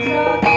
Ora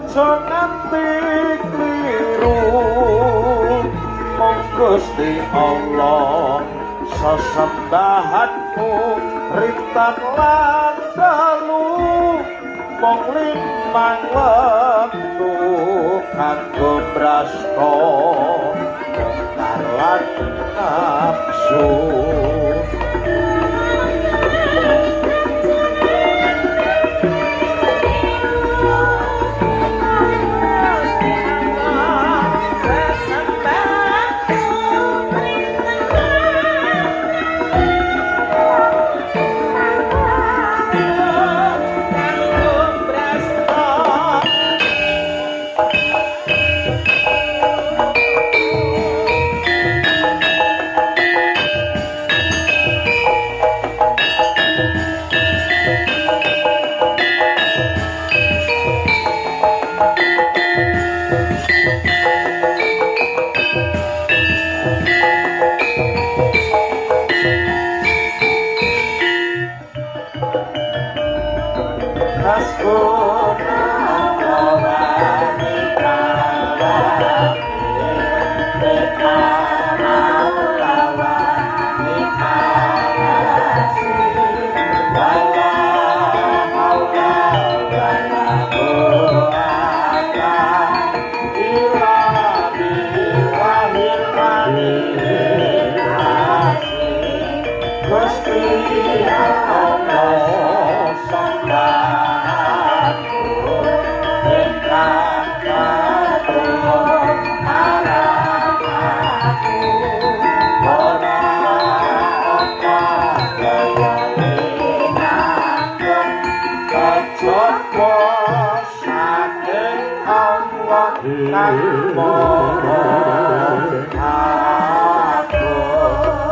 aja nganti kliru. Mung Gusti Allah sesembahanmu rintan lan dalu, mung limang wektu kanggo mrasta mungkar lan nafsu.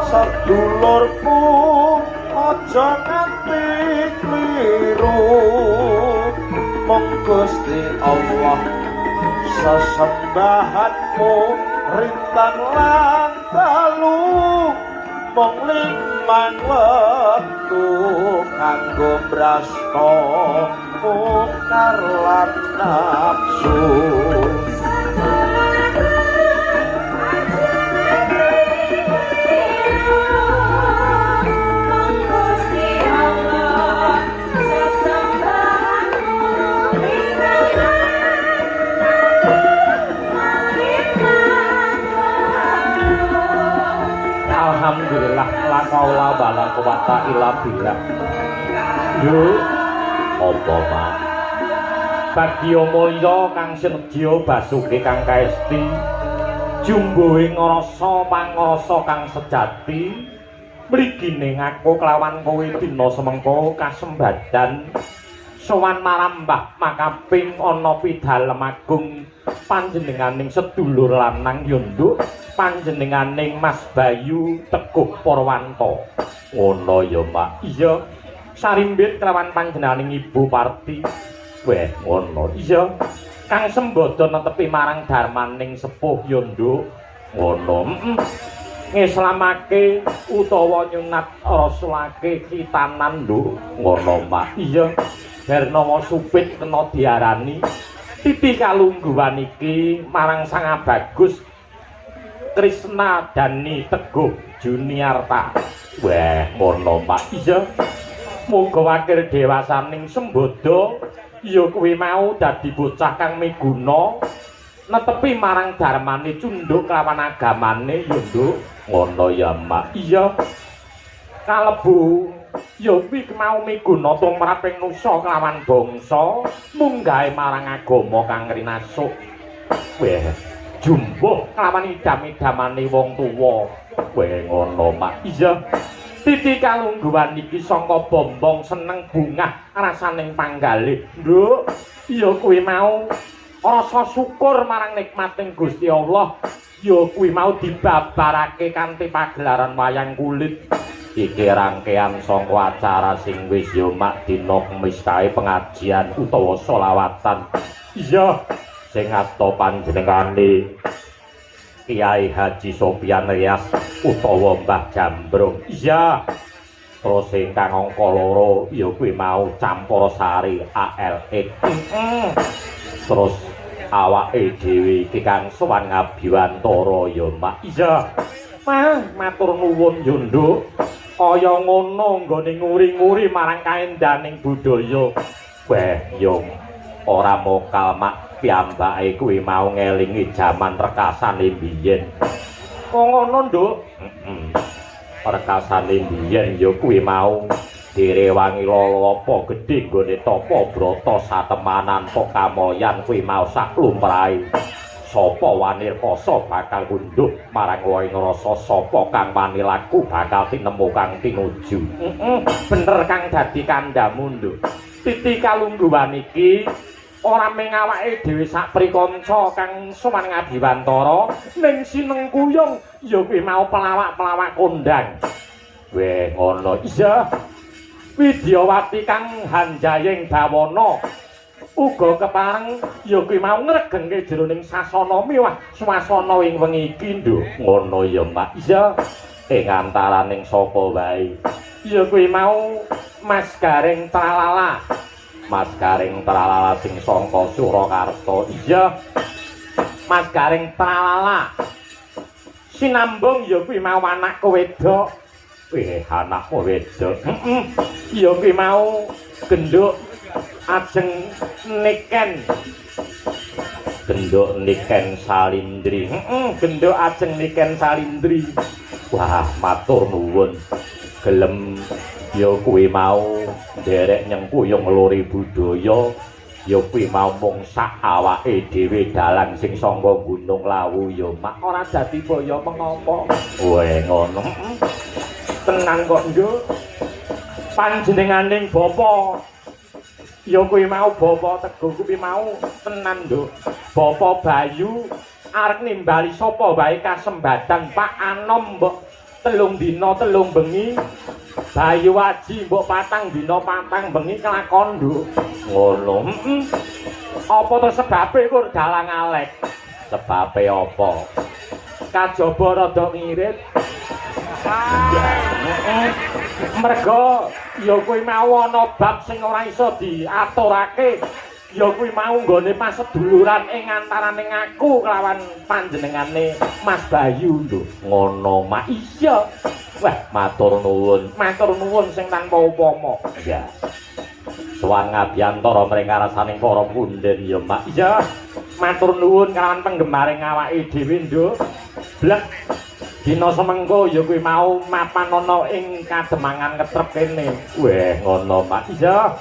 Sedulurku aja nganti kliru, mung Gusti Allah sesembahanmu rintan lan dalu, mung limang wektu kanggo mrasta mungkar lan nafsu. Alhamdulillah la qaula wala quwata illa billah. Yo apa Pak? Bagya mulya kang sinedya basuke kang kaesti, jumbuhing rasa pangrasa kang sejati, mligine ngaku kelawan kowe dina semengko kasembadan sowan marambah makaping ana pidalem agung panjenenganing sedulur lanang ya nduk, panjenenganing Mas Bayu Teguh Purwanto. Ngono ya Mak. Iya. Sarimbit kelawan panjenenganing Ibu Parti. Weh ngono. Iya. Kang sembodo netepi marang darmaning sepuh ya nduk. Ngono. Ngislamake utawa nyunat rasulake khitanan nduk. Ngono Mak. Iya. Hernawa supit kena diarani titi kalungguhan iki marang Sang Abagus Krisna Dani Teguh Juniarta. Weh ngono Pak. Iya. Muga wakil dewasaning sembodo ya kuwi mau dadi bocah kang miguna netepi marang darmane cunduk kelawan agamane ya nduk. Ngono ya Mak. Iya. Kalebu ya kuwi mau miguna tumrap ing nusa kelawan bangsa munggahe marang agama kang rinasuk. Weh jumbuh kelawan idam-idamane wong tuwa. Weh ngono Mak. Iya. Titi kalungguhan iki sangka bombong seneng bungah rasaning panggalih. Nduk, ya kuwi mau rasa syukur marang nikmating Gusti Allah, ya kuwi mau dibabarake kanthi pagelaran wayang kulit. Iki rangkaian saka acara sing wis ya Mak dina Kemis kae pengajian utawa sholawatan. Iya, sing asta panjenengane Kiai Haji Sopian Rias utawa Mbah Jambrong. Iya. Terus ingkang angka loro ya kuwi mau Campursari ALX. Terus Awake dhewe iki kang sowan ngabiwantara ya, Mak. Iya. Mah, matur nuwun yo, Nduk. Kaya ngono nggone nguri-nguri marang kaendaning budaya. Weh, yo ora mokal mak piyambake kuwi mau ngelingi jaman rekasane biyen. Kok ngono, Nduk? Heeh. Rekasane biyen ya kuwi mau direwangi lolopo gedhe nggone tapa brata satemanan kok kamoyan kuwi mau sak lumrahe. Sapa wani rekasa bakal kunduh marang wae ngrasa sapa kang wani laku bakal tinemu kang tinuju. Heeh, bener kang dadi kandhamu, Nduk. Titi kalungguhan iki ora mung awake dhewe sak prikanca kang sowan ngabiwantara ning sinengkuyung ya kuwi mau pelawak-pelawak kondang. Weh, ngono. Iya. Widyawati kang hanjaying bawana uga kepareng ya kuwi mau ngregengke jroning sasana miwah swasana ing wengi iki, Nduk. Ngono ya, Mak. Iya. Ing antaraning sapa wae ya kuwi mau Mas Gareng Tralala. Mas Gareng Tralala sing sangka Surakarta. Iya. Mas Gareng Tralala sinambung ya kuwi mau anakku wedok. Weh, anakku wedok. Heeh. Ya kuwi mau genduk Ajeng Niken. Genduk Niken Salindri. Heeh, genduk Ajeng Niken Salindri. Wah, matur nuwun. Gelem ya kuwi mau nderek nyengkuyung nglori budaya ya kuwi mau mung sak awake dhewe dalang sing sangka Gunung Lawu ya, Mak. Ora dadi boyo mengapa. Weh, ngono. Tenan kok, Nduk. Panjenenganing bapa ya kuwi mau Bapak Teguh kuwi mau tenan, Nduk. Bapak Bayu arep nimbali sapa wae kasembadan Pak Anom mbok 3 dina 3 bengi, Bayu Aji mbok 4 dina 4 bengi kelakon, Nduk. Ngono. Heeh. Apa to sebabe kur dalang alek? Sebabe apa? Kajaba rada ngirit. Heeh. Merga ya kuwi mau ana bab sing ora iso diaturake. Ya kuwi mau nggone paseduluran ing antarane aku kelawan panjenengane Mas Bayu, Nduk. Ngono, Mak. Iya. Wah, matur nuwun. Matur nuwun sing tanpa upama. Iya. Sowan ngabiyantara mring karasaning para punden ya, Mak. Iya. Matur nuwun kelawan penggemare awake dhewe, Nduk. Blek. Dina semengko ya kuwi mau mapan ana ing Kademangan Ngetrep kene. Weh, ngono, Mak. Iya.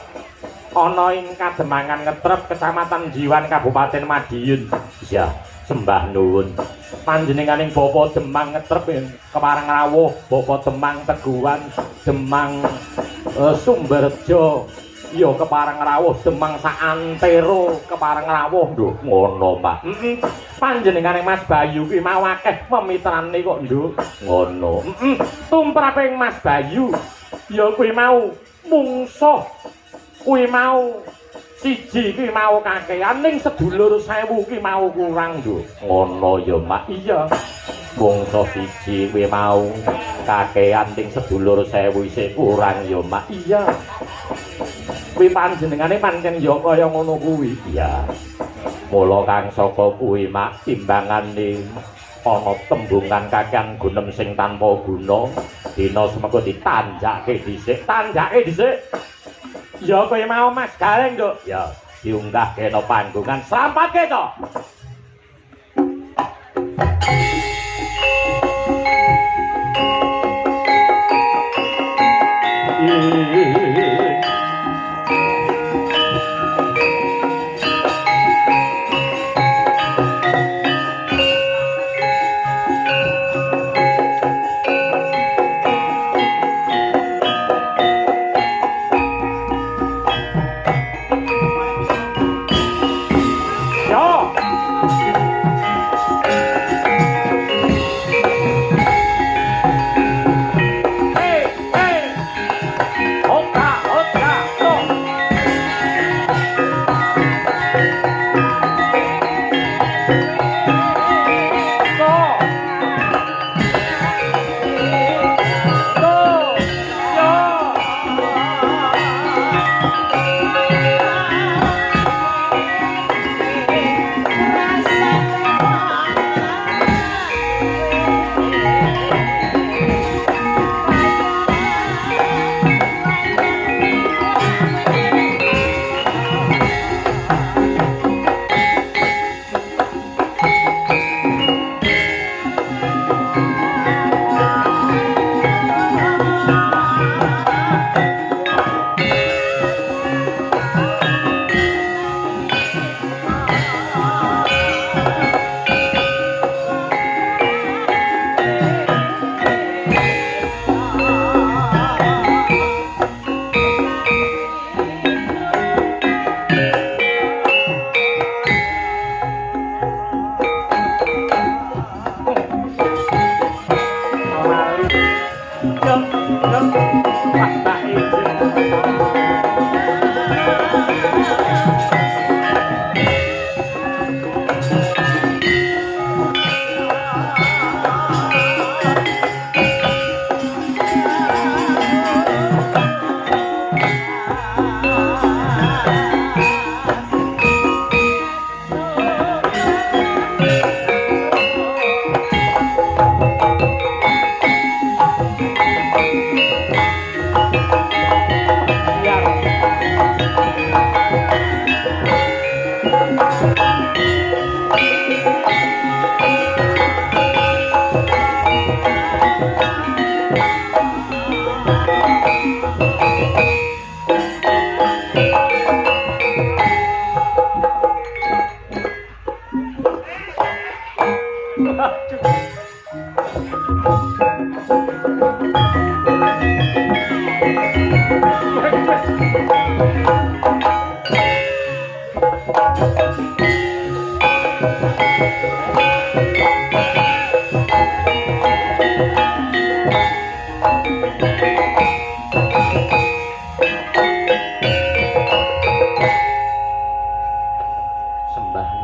Ana ing Kademangan Ngetrep, Kecamatan Jiwan, Kabupaten Madiun. Iya, sembah nuwun. Panjenenganing Bapak Demang Ngetrep kepareng rawuh Bapak Demang Teguhan, Demang Sumberjo ya kepareng rawuh Demang saantero kepareng rawuh, Nduk. Ngono, Mak. Heeh. Panjenengane Mas Bayu kuwi mau akeh pemitrane kok, Nduk. Ngono. Heeh. Tumrape Mas Bayu ya kuwi mau mungsuh kuwi mau siji kuwi mau kakean ning sedulur 1000 kuwi mau kurang, Nduk. Ngono ya, Mak. Iya. Mungsuh siji kuwi mau kakean ning sedulur 1000 isih kurang ya, Mak. Iya. Kuwi panjenengane pancen ya kaya ngono kuwi. Iya. Mula kang saka kuwi, Mak, timbangane ana tembungan kakean gunem sing tanpa guna, dina semengko ditanjake dhisik, tanjake dhisik. Ya kowe mau Mas Gareng, Nduk. Ya, diunggahke no panggungan. Serampatke to. Yo. Sembah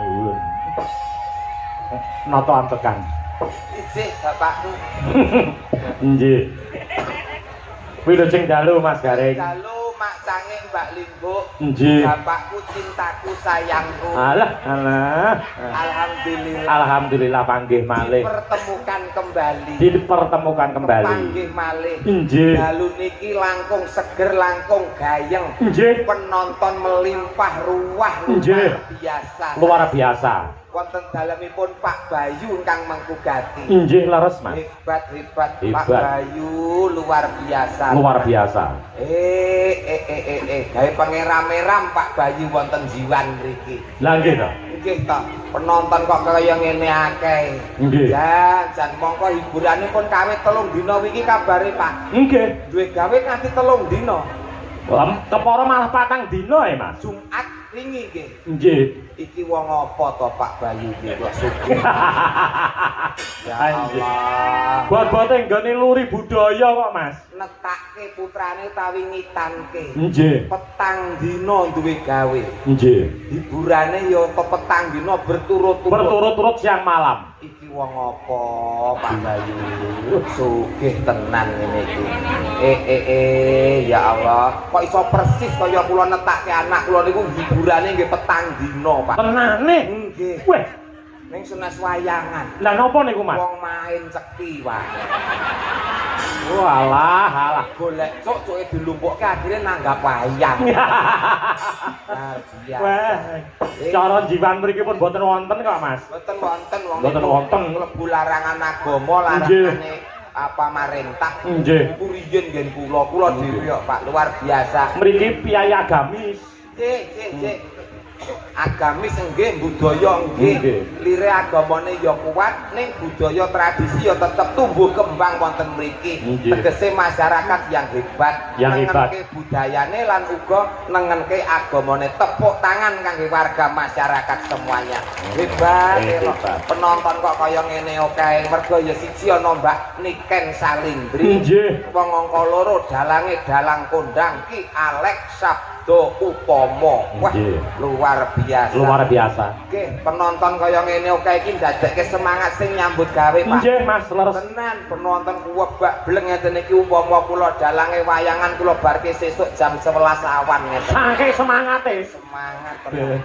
nuwun. Nata ambekan. Isih bapakku. Nggih. Wilujeng dalu Mas Gareng. Dalu mak cange Mbak Limbuk. Nggih. Bapakku cintaku sayangku. Alah, alah. Alhamdulillah. Alhamdulillah panggih malih. Dipertemukan kembali. Dipertemukan kembali. Panggih malih. Nggih. Dalu niki langkung seger langkung gayeng. Nggih. Penonton melimpah ruah luar biasa. Luar biasa. Wonten dalemipun Pak Bayu ingkang mengku gati. Inggih leres Mas. Hebat hebat Pak Bayu luar biasa. Luar biasa. Gawe pangeram-eram Pak Bayu wonten jiwan mriki. Lah nggih to. Nggih to. Penonton kok kaya ngene akeh. Nggih. Jan mongko hiburane pun kawit 3 dina wingi kabare Pak. Nggih. Duwe gawe nganti 3 dina. Kepara malah 4 dina ya Mas. Jumat wingi nggih. Nggih. Iki wong apa to Pak Bayu iki kok sugih. Ya Allah. Bot-bote nggone luri budaya kok Mas. Netake putrane utawi ngitanke. Nggih. Petang dina duwe gawe. Nggih. Hiburane ya petang dina berturut-turut. Berturut-turut siang malam. Iki wong apa Pak Bayu? Sugih tenan ngene iki. Ya Allah. Kok iso persis kaya kula netake anak kula niku hiburane nggih petang dina, Pak. Tenane? Nggih. Weh, ning senes wayangan. Lah napa niku, Mas? Wong main ceki, Pak. Walah, alah. Golek cuk-cuke dilumpukke akhire nanggap wayang. Luar biasa. Wah, cara jiwan mriki pun mboten wonten kok, Mas. Mboten wonten wong. Mboten wonten. Mlebu larangan agama, larangane apa marentah. Nggih. Niku riyen nggen kula, kula dhewe kok, Pak, luar biasa. Mriki piyai agamis. Nggih, nggih, nggih. Agamis nggih, budaya nggih. Lire agamane ya kuat, ning budaya tradisi ya tetep tumbuh kembang wonten mriki. Tegese masyarakat yang hebat, nengenke budayane lan uga nengenke agamane. Tepuk tangan kangge warga masyarakat semuanya. Hebat, hebat. Penonton kok kaya ngene akeh. Mergo ya siji ana Mbak Niken Salindri. Nggih. Wong angka loro dalange dalang kondang Ki Alex Sabdo Utomo. Wah, luar biasa. Luar biasa. Nggih, penonton kaya ngene akeh iki ndadekke semangat sing nyambut gawe, Pak. Nggih, Mas, leres. Tenan, penonton kuwebak bleng ngeten iki umpama kula dalange wayangan kula barke sesuk jam 11 awan ngeten. Saking semangate. Semangat tenan.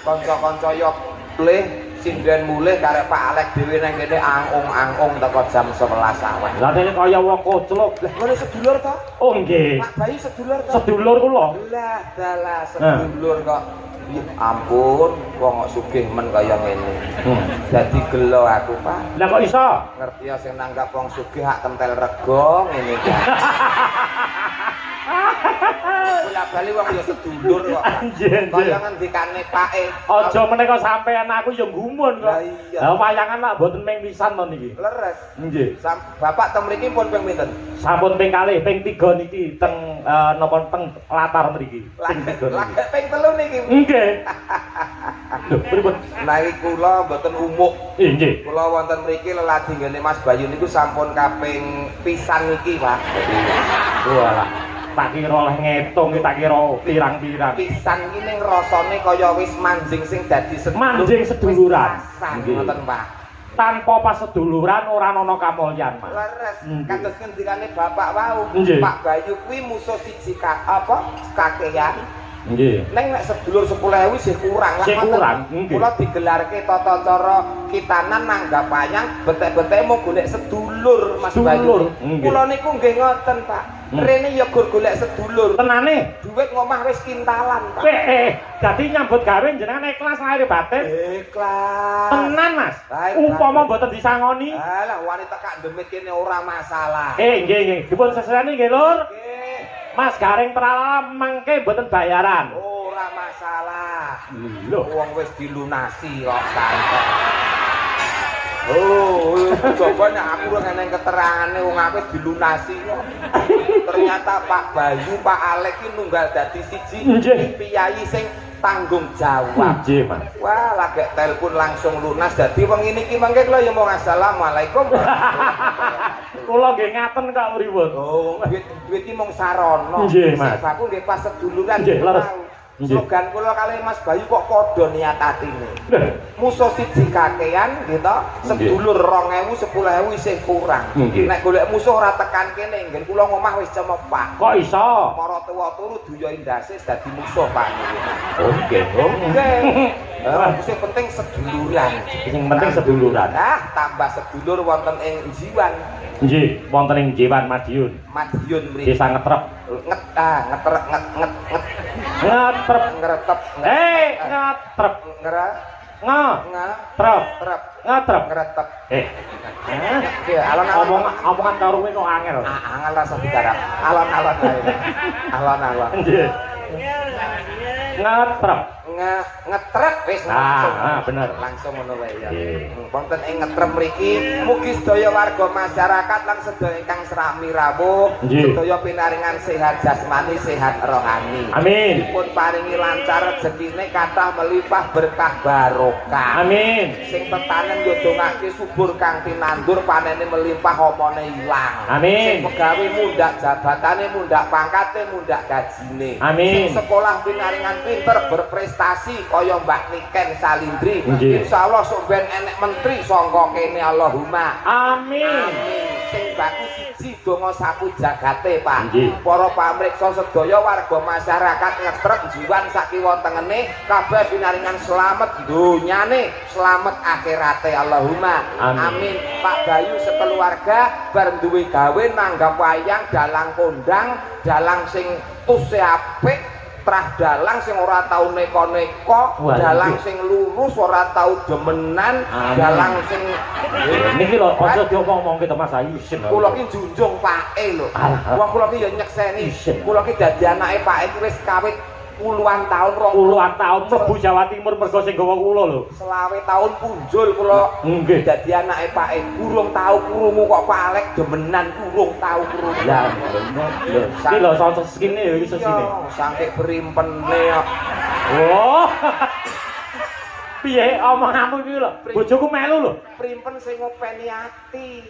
Kanca-kanca yo mulih, sinden mulih karek Pak Alek dhewe nang kene angong-angong teko jam 11 awan. Lah dene kaya wong koclok. Lah ngene sedulur to? Oh nggih. Pak Bayu sedulur to? Sedulur kula. Lah dalah sedulur kok. Ya ampun, wong kok sugih men kaya ngene. Dadi gelo aku, Pak. Lah kok iso? Ngerti ya sing nanggap wong sugih hak kentel rega ngene iki. Bola-bali wong ya sedulur kok. Kaya ngendikane Pake. Aja meneh kok sampean aku ya gumun kok. Lah iya. Lah wayangan lak mboten ming pisan to niki. Leres. Nggih. Bapak teng mriki pun ping pinten? Sampun ping kalih, ping 3 niki teng napa teng latar mriki. Ping 3 niki. Lah ping 3 niki. Nggih. Lho, pripun? Menawi kula mboten umuk. Nggih. Kula wonten mriki leladi nggene Mas Bayu niku sampun kaping pisan niki, Pak. Walah. Tak kira oleh ngetung, tak kira pirang-pirang. Pisan iki ning rasane kaya wis manjing sing dadi sedulur. Manjing seduluran. Ngoten, Pak. Tanpa paseduluran ora ana kamulyan, Mas. Leres. Kados ngendikane Bapak wau, Pak Bayu kuwi musuh siji apa? Kakean. Nggih. Neng nek sedulur 10.000 sih kurang lah. Sih kurang. Nggih. Kula digelarke tata cara kitanan nanggap wayang, betek-beteke mau golek sedulur Mas Bayu. Kula niku nggih ngoten, Pak. Rene ya gur golek sedulur. Tenane, duit ngomah wis kintalan, Pak. Dadi nyambut gawe jenengan ikhlas lahir batin. Ikhlas. Tenan, Mas. Upama mboten disangoni. Alah wanita kak demit kene ora masalah. Nggih, nggih. Dipun seseni nggih, Lur. Nggih. Mas Gareng Pralala mangke mboten bayaran. Ora masalah. Lho, wong wis dilunasi kok santai. Oh, coba nek aku ora eneng keterangane wong aku wis dilunasi kok. Ternyata Pak Bayu, Pak Alek ki nunggal dadi siji piyayi sing tanggung jawab. Nggih, Mas. Wah, lagi telepon langsung lunas dadi wengi niki mangke kula ya mau assalamualaikum. Kula nggih ngaten kok mriwut. Oh, duit iki mung sarana. Nggih, Mas. Sing baku nggih pas seduluran. Nggih, leres. Slogan kula kalih Mas Bayu kok padha niat atine. Musuh siji kakean nggih to, sedulur 2000 10.000 isih kurang. Nek golek musuh ora tekan kene, nggen kula ngomah wis cemepak. Kok iso? Para tuwa turu duyo indase dadi musuh Pak niku. Oh, nggih. Nggih. Sing penting seduluran. Sing penting seduluran. Ah, tambah sedulur wonten ing Jiwan. Nggih, wonten ing Jiwan Madiun. Madiun mriki. Desa Ngetrep. Nget ah, ngetrep nget nget nget. Ngetrep. Ngeretep. Ngetrep. Ngere nge trep trep ngetrep ngeretep. Nggih, alon-alon omongan karo kowe kok angel. Ah, angel rasa digarap. Alon-alon ae. Alon-alon. Nggih. Ngetrep. Ngetrep wis langsung. Ah, bener. Langsung ngono wae ya. Wonten ing ngetrep mriki mugi sedaya warga masyarakat lan sedaya ingkang srami rawuh sedaya pinaringan sehat jasmani, sehat rohani. Amin. Dipun paringi lancar rezekine kathah melimpah berkah barokah. Amin. Sing tetanen yo dongake subur kang tinandur panene melimpah omone ilang. Amin. Sing pegawe mundhak jabatane, mundhak pangkate, mundhak gajine. Amin. Sing sekolah pinaringan pinter berprestasi kaya Mbak Niken Salindri. Insyaallah sok ben enek menteri sangka kene Allahumma. Amin. Amin. Sing baku siji donga sapu jagate, Pak. Para pamriksa sedaya warga masyarakat Ngetrep Jiwan sakiwa tengene kabeh pinaringan slamet donyane, slamet akhirate Allahumma. Amin. Amin. Pak Bayu sekeluarga bar duwe gawe nanggap wayang dalang kondang, dalang sing tuse apik, trah dalang sing ora tau neko-neko, dalang sing lurus ora tau demenan, dalang sing niki lho aja diomong-omongke to Mas Ayu isin. Kula ki njunjung pake lho. Wong kula ki ya nyekseni. Kula ki dadi anake pake ki wis kawit puluhan tahun, puluhan tahun mlebu Jawa Timur mergo sing gawa kula lho. 25 tahun punjul kula dadi anake pake, urung tau krungu kok Pak Alek demenan, urung tau krungu. Lah lho, iki lho sono skine ya iki sesine. Saking primpene kok. Oh. Piye omonganmu iki lho? Bojoku melu lho. Primpen sing ngopeni ati.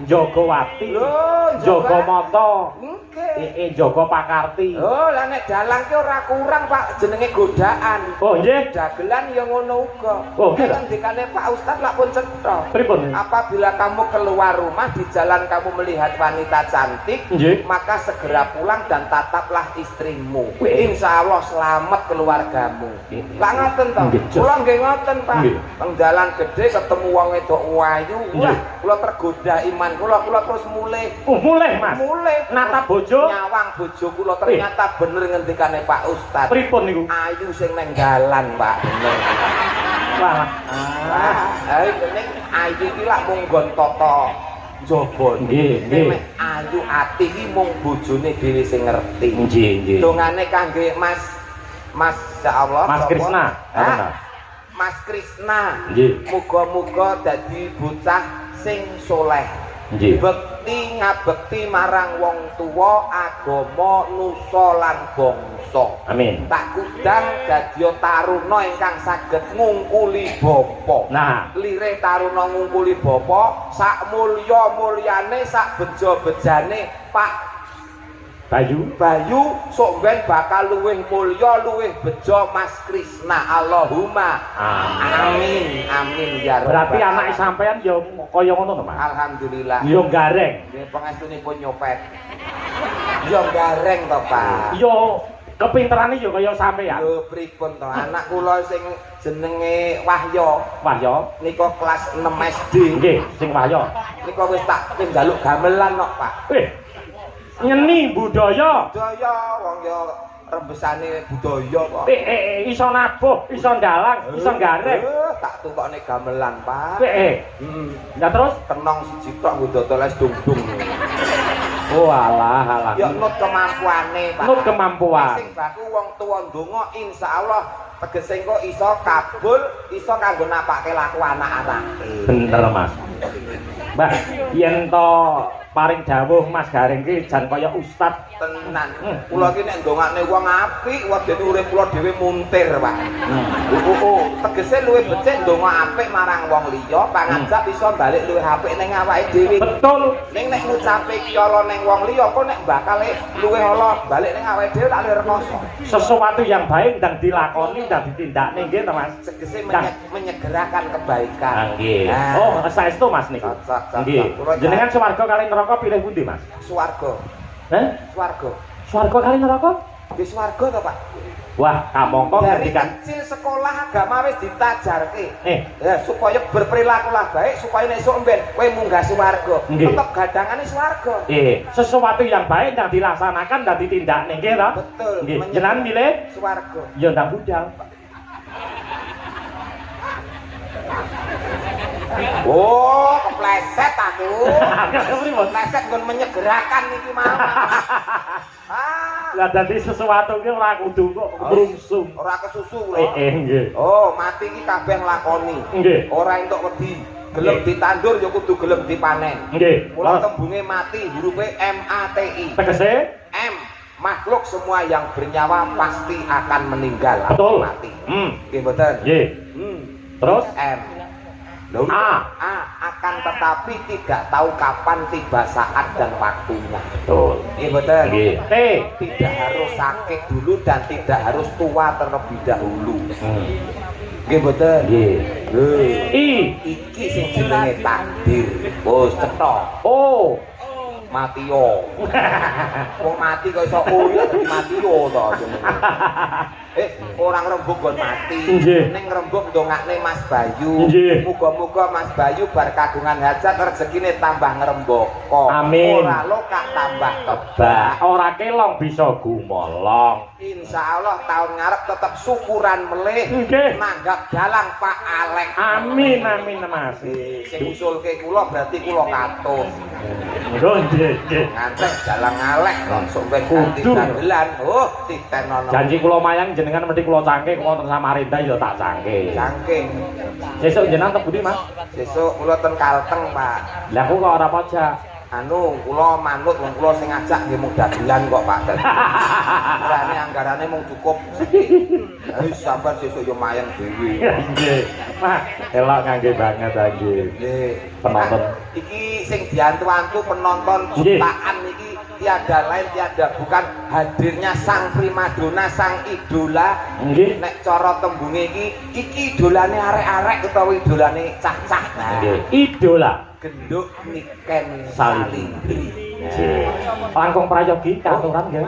Njaga wati. Lho, njaga mata. Nggih. Njaga pakarti. Oh, lah nek dalang ki ora kurang, Pak, jenenge godaan. Oh, nggih. Dagelan ya ngono uga. Oh, nggih. Ngendikane Pak Ustaz lak pun cetha. Pripun? Apabila kamu keluar rumah di jalan kamu melihat wanita cantik, nggih, maka segera pulang dan tataplah istrimu. Insyaallah selamat keluargamu. Lah ngoten to. Kula nggih ngoten, Pak. Teng dalan gedhe ketemu wong wedok ayu, wah, kula tergoda iman kula, kula terus mulih. Oh, mulih, Mas. Mulih. Natap bojo, nyawang bojo kula ternyata bener ngendikane Pak Ustaz. Pripun niku? Ayu sing neng dalan, Pak. Bener. Wah. Ah, ning ayu iki lak mung nggon tata njaba. Nggih, nggih. Ayu ati iki mung bojone dhewe sing ngerti. Nggih, nggih. Dongane kangge Mas Mas ya Allah, Mas Krisna. Mas Krisna. Nggih. Muga-muga dadi bocah sing soleh. Nggih. Bekti ngabekti marang wong tuwa, agama, nusa lan bangsa. Amin. Tak kudang dadi taruna ingkang saged ngungkuli bapa. Nah, lire taruna ngungkuli bapa, sak mulya-mulyane, sak beja-bejane Pak Bayu, Bayu sok ben bakal luwih mulya, luwih bejo Mas Krisna. Allahumma amin. Amin ya rabbal. Berarti anake sampean ya kaya ngono to, Mas? Alhamdulillah. Ya gareng. Nggih, pangestunipun nyopet. Ya gareng to, Pak. Ya kepinterane ya kaya sampean. Lho pripun to? Anak kula sing jenenge Wahyo. Wahyo nika kelas 6 SD. Nggih, sing Wahyo. Nika wis tak njaluk gamelan kok, Pak. Nyeni budaya. Budaya wong ya rembesane budaya kok. Iso nabuh, iso ndalang, iso gareng. Tak tukokne gamelan, Pak. Lah terus kenong siji tok nggo dodol es dung-dung. Oh alah alah. Ya nut kemampuane, Pak. Nut kemampuan. Sing baku wong tuwa ndonga insyaallah Tegese engko iso kabul, iso kanggo napake laku anak-anake. Bener, Mas. Mbah, yen to paring dawuh Mas Gareng ki jan kaya ustad tenan. Kula iki nek ndongakne wong apik, wedene urip kula dhewe muntir, Pak. Tegese luwih becik ndonga apik marang wong liya, pangajap iso balik luwih apik ning awake dhewe. Betul. Ning nek ngucape ki ala ning wong liya, kok nek bakale luwih ala balik ning awake dhewe tak luwih rekoso. Sesuatu yang baik ndang dilakoni, ndang ditindakne nggih to, Mas. Tegese menyegerakan kebaikan. Nggih. Oh, saestu Mas niku. Nggih. Jenengan swarga kali neraka pilih pundi, Mas? Swarga. Heh? Swarga. Swarga kali neraka? Nggih swarga to, Pak. Wah, kamangka ngendikan kecil sekolah agama wis ditajarke. Ya, supaya berperilakulah baik supaya nek esuk mben kowe munggah swarga. Tetep gadangane swarga. Sesuatu yang baik ndang dilaksanakan ndang ditindakne nggih to? Betul. Nggih. Jenengan milih swarga. Ya ndang budal. Oh, kepleset aku. Kepleset nggon menyegerakan iki mau. Lah dadi sesuatu ki ora kudu kok mrungsung. Ora kesusu kula. Nggih. Oh, mati iki kabeh nglakoni. Nggih. Ora entuk wedi. Gelem ditandur ya kudu gelem dipanen. Nggih. Mula tembunge mati hurufe M A T I. Tegese M, makhluk semua yang bernyawa pasti akan meninggal atau mati. Nggih mboten? Nggih. Terus M. A, A akan tetapi tidak tahu kapan tiba saat dan waktunya. Betul. Iya betul. T, tidak harus sakit dulu dan tidak harus tua terlebih dahulu. Iya betul. Nggih. I, iki sing jenenge takdir. Wis cetha. O, mati yo. Wong mati kok iso o ya dadi mati yo to jenenge. Orang rembug nggon mati. Ning rembug ndongakne Mas Bayu. Muga-muga Mas Bayu bar kagungan hajat rezekine tambah ngrembaka. Amin. Ora lokak tambah kebak. Ora kelong bisa gumolong. Insyaallah tahun ngarep tetep syukuran melih. Nanggap dalang Pak Alek. Amin amin Mas. Sing usulke kula berarti kula katut. Nggih nggih. Ngantek dalang Alek langsung ben ganti dagelan. Oh, titenono. Janji kula mayang jenengan mesti kula cangke wonten Samarinda ya tak cangke. Cangke. Sesuk jenengan teng pundi, Mas? Sesuk kula ten Kalteng, Pak. Lah kok ora pojok. Anu, kula manut wong kula sing ngajak nggih mung dagelan kok, Pak. Anggarane anggarane mung cukup. Wis sampean sesuk yo mayang dhewe. Nggih. Wah, elok ngangge banget ta nggih. Nggih. Penonton iki sing diantu-antu penonton jutaan iki tiada lain tiada bukan hadirnya sang primadona, sang idola. Nggih. Nek cara tembunge iki iki idolane arek-arek utawa idolane cah-cah. Nggih. Idola Genduk Niken Salindri. Langkung prayogi katuran nggih.